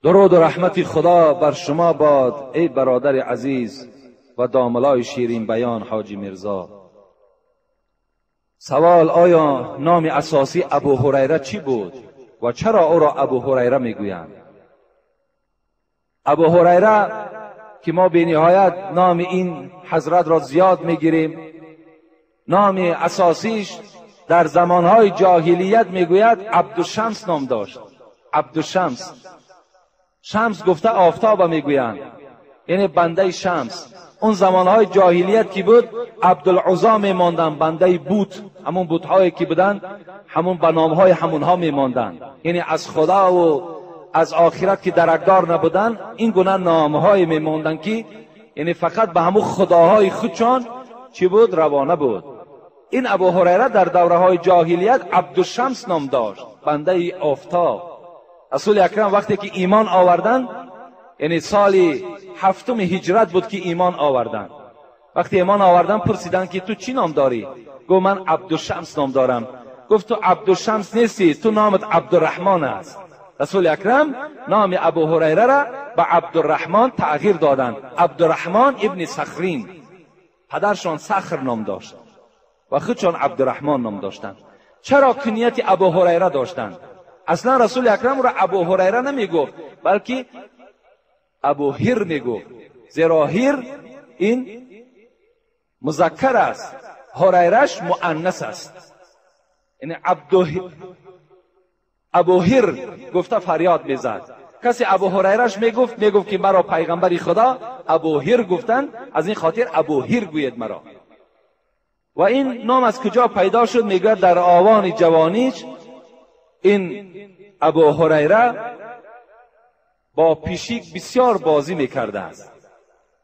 Дуруду раҳмати Худо бар шумо бод, эй бародари азиз ва домлаи ширинбаён Ҳоҷи Мирзо. Савол: оё номи асосӣ Абу Ҳурайра чӣ буд ва чаро ӯро Абу Ҳурайра мегӯянд? Абу Ҳурайра ки мо бениҳоят номи ин ҳазратро зиёд мегирем, номи асосиш дар замонҳои ҷоҳилият мегӯяд Абдушамс ном дошт. Абдушамс, шамс гуфта офтоба мегӯянд, яъне бандаи шамс. Он замонҳои ҷоҳилият ки буд, Абдулузо мемонданд, бандаи бут, ҳамон бутҳое ки буданд, ҳамон ба номҳои ҳамонҳо мемонданд, яъне аз худову аз охират ки даракдор набуданд, ин гуна номҳое мемонданд ки яъне фақат ба ҳамон худоҳои худшон чӣ буд, равона буд. Ин Абу Ҳурайра дар давраҳои ҷоҳилият Абдушамс ном дошт, бандаи офтоб. Расули акрам вақте ки имон оварданд, яъне соли ҳафтуми ҳиҷрат буд ки имон оварданд. Вақте имон оварданд, пурсиданд ки ту чӣ ном дорӣ? Гуфт: ман Абдушамс ном дорам. Гуфт: ту Абдушамс нестӣ, ту номат Абдурраҳмон аст. Расули акрам номи Абу Ҳурайраро ба Абдурраҳмон тағйир доданд. Абдурраҳмон ибни Сахрин, падаршон Сахр ном дошт ва худшон Абдурраҳмон ном доштанд. Чаро кунияти Абу Ҳурайра доштанд? Аслан Расули акрам ӯро Абу Ҳурайра намегуфт, балки Абу Ҳир мегуфт, зеро ҳир ин музаккар аст, ҳурайраш муаннас аст. Яъне Абу Ҳир гуфта фарёд мезад. Касе Абу Ҳурайраш мегуфт, мегуфт ки маро пайғамбари Худо Абу Ҳир гуфтанд, аз ин хотир Абу Ҳир гӯед маро. Ва ин ном аз куҷо пайдо шуд? Мегӯяд дар овони ҷавониш ин Абу Ҳурайра бо пишик бисёр бозӣ мекардааст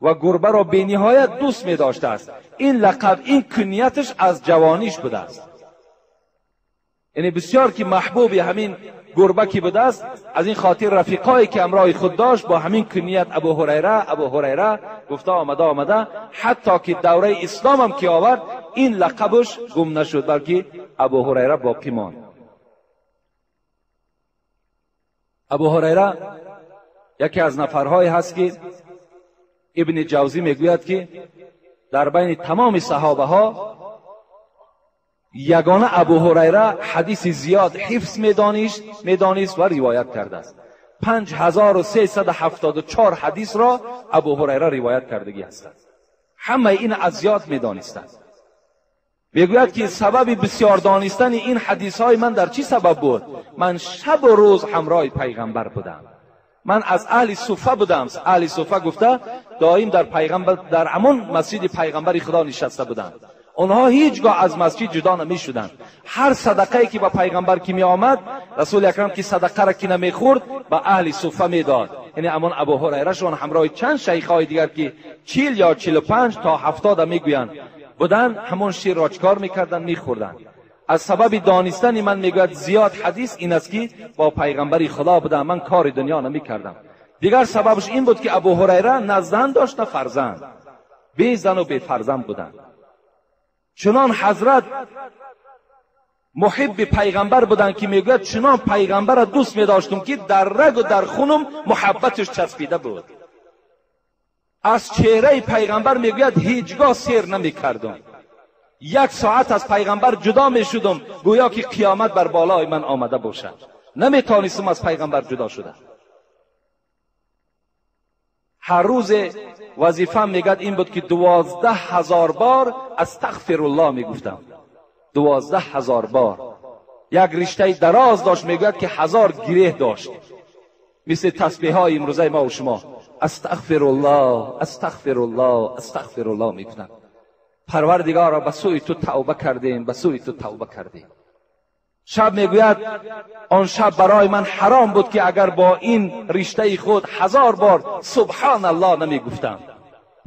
ва гурбаро бениҳоят дӯст медоштааст. Ин лақаб, ин кунияташ аз ҷавониш будааст. Яъне бисёр ки маҳбуби ҳамин гурба ки будааст, аз ин хотир рафиқое ки ҳамроҳи худ дошт бо ҳамин куният Абу Ҳурайра, Абу Ҳурайра гуфта омада омада, ҳатто ки давраи исломам ки овард, ин лақабаш гум нашуд, балки Абу Ҳурайра боқӣ монд. Абу Ҳурайра яке аз нафарҳое ҳаст ки Ибни Ҷавзӣ мегӯяд ки дар байни тамоми саҳобаҳо ягона Абу Ҳурайра ҳадиси зиёд ҳифз медонист ва ривоят кардааст. 5374 ҳадисро Абу Ҳурайра ривоят кардагӣ ҳастанд. Ҳамаи ин аз зиёд медонистанд. Мегӯяд ки сабаби бисёр донистани ин ҳадисҳои ман дар чӣ сабаб буд? Ман шабу рӯз ҳамроҳи пайғамбар будам. Ман аз аҳли суфа будам. Аҳли суфа гуфта доим дар пайғамбар, дар ҳамон масҷиди пайғамбари Худо нишаста буданд. Онҳо ҳеҷ гоҳ аз масҷид ҷудо намешуданд. Ҳар садақае ки ба пайғамбар ки меомад, Расули акрам ки садақаро ки намехӯрд, ба аҳли суфа медод. Яъне ҳамон Абу Ҳурайрашон ҳамроҳи чанд шайхҳои дигар ки 40 ё 45 то 70 мегӯянд буданд, ҳамон ширро чикор мекарданд? Мехӯрданд. Аз сабаби донистани ман, мегӯяд, зиёд ҳадис ин аст ки бо пайғамбари Худо будам, ман кори дунё намекардам. Дигар сабабш ин буд ки Абу Ҳурайра на зан дошт, на фарзанд, бе зану бефарзанд буданд. Чунон ҳазрат муҳибби пайғамбар буданд ки мегӯяд чунон пайғамбарро дӯст медоштум ки дар рагу дар хунум муҳаббаташ часпида буд. Аз чеҳраи пайғамбар мегӯяд ҳеҷ гоҳ сер намекардум. Як соат аз пайғамбар ҷудо мешудум, гӯё ки қиёмат бар болои ман омада бошад. Наметавонистум аз пайғамбар ҷудо шуда. Ҳар рӯзе вазифам мегӯяд ин буд ки 12 000 бор астағфируллоҳ мегуфтам. 12 000 бор. Як риштаи дароз дошт, мегӯяд ки 1000 гиреҳ дошт, мисли тасбеҳҳои имрӯзаи мо ва шумо. Астағфируллоҳ, астағфируллоҳ, астағфируллоҳ мегуфтам. Парвардигоро, ба сӯи ту тавба кардем, ба сӯи ту тавба кардем. Шаб мегӯяд он шаб барои ман ҳаром буд ки агар бо ин риштаи худ 1000 бор субҳоналлоҳ намегуфтам.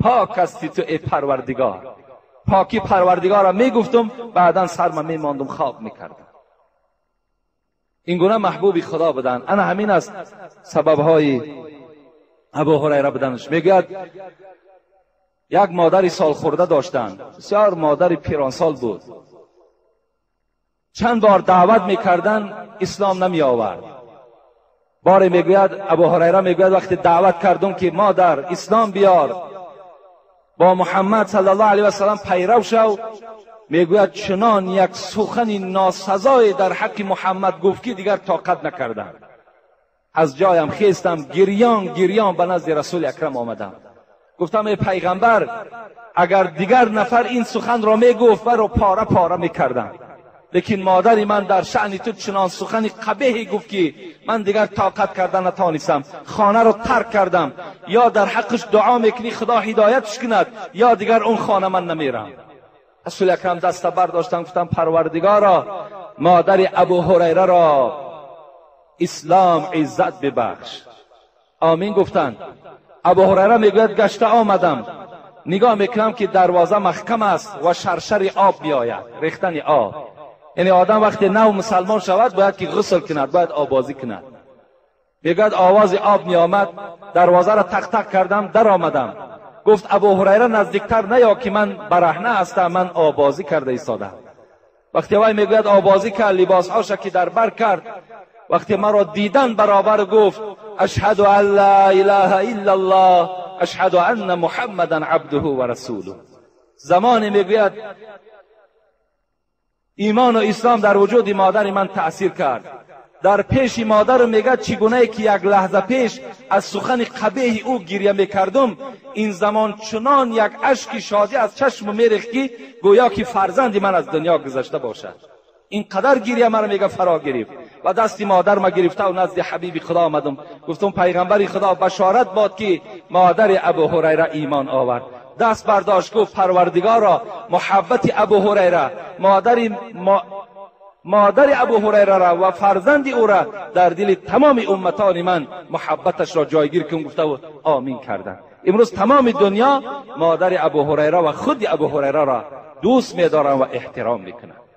Пок ҳасти ту, эй Парвардигор. Поки Парвардигорро мегуфтум, баъдан сарма мемондум, хоб мекардам. Ин гуна маҳбуби Худо буданд. Ана ҳамин аст сабабҳои Абу Ҳурайра буданаш. Мегӯяд як модари солхӯрда доштанд, бисёр модари пиронсол буд. Чанд бор даъват мекарданд, ислом намеовард. باری میگوید ابو هریره میگوید وقتی دعوت کردم که مادر اسلام بیار، با محمد صلی الله علیه و سلم پیرو شو، میگوید چنان یک سخن ناسزای در حق محمد گفت که دیگر طاقت نکردم. از جایم خیستم، گریان گریان به نزد رسول اکرم آمدم. گفتم ای پیغمبر، اگر دیگر نفر این سخن را میگفت و را پاره پاره میکردم، لیکن مادر من در شأن تو چنان سخن قبیحی گفت که من دیگر طاقت کردن نتانستم، خانه را ترک کردم. یا در حقش دعا میکنی خدا هدایتش کند، یا دیگر اون خانه من نمیرم. رسول اکرم دست برداشتم، گفتم پروردگارا مادر ابو هریره را اسلام عزت ببخش. آمین گفتند. ابو هریره میگوید گشته آمدم، نگاه میکنم که دروازه محکم است و شرشر آب میآید، ریختن آب. یعنی آدم وقتی نو مسلمان شود باید که غسل کند، باید آبازی کند. میگوید آواز آب میآمد، دروازه را تق تق کردم، در آمدم. گفت ابو هریره نزدیکتر نیا که من برهنه هستم، من آبازی کرده ایستادم. وقتی وی میگوید آبازی کرد، لباسهاش که در بر کرد، وقتی مرا دیدن برابر گفت اشهد ان لا اله الا الله اشهد ان محمدا عبده و رسوله. زمانی میگوید ایمان و اسلام در وجود مادر من تأثیر کرد. در پیش مادر میگه چگونه که یک لحظه پیش از سخن قبیح او گریه میکردم، این زمان چنان یک اشک شادی از چشم میریخت که گویا که فرزند من از دنیا گذشته باشد. این قدر گریه مرا میگه فرا گرفت و دست مادر ما گرفته و نزد حبیب خدا آمدم. گفتم پیغمبر خدا بشارت باد که مادر ابو هریره ایمان آورد. دست برداشت گفت پروردگارا محبت ابو هریره، مادر ابو هریره را و فرزند او را در دل تمام امتان من محبتش را جایگیر کن. گفته و آمین کردند. امروز تمام دنیا مادر ابو هریره و خود ابو هریره را دوست می‌دارند و احترام میکنند.